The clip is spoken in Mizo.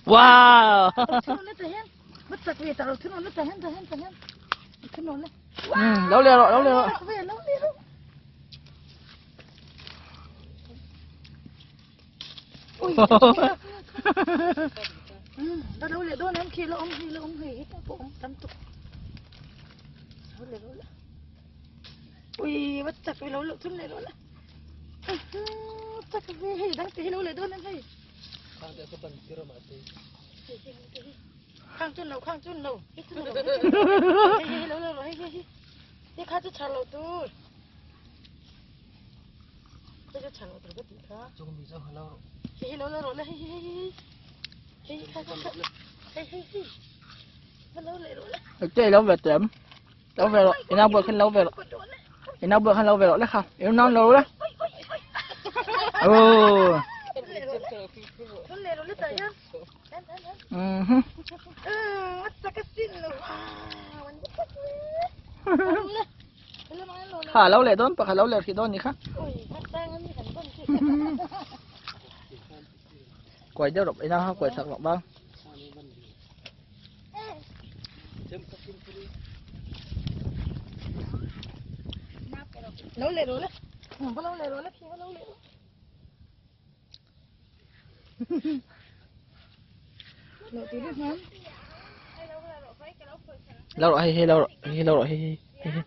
Wow! Lo le rawh, lo le rawh. Che lo ve tem. Lo ve rawh, i nau buah khan lo ve rawh. I nau buah khan lo ve rawh le kha. I nau lo le. Oh. Mhm. Kha lo leh dawn pakhat lo leh hrih dawn ni kha. Kuai deuh rawh, i nau kha kuai sak rawh bang. Lo leh rawh le. Lo leh rawh le, lo leh rawh. Lo rawh hei hei lo rawh hei lo rawh hei hei hei hei.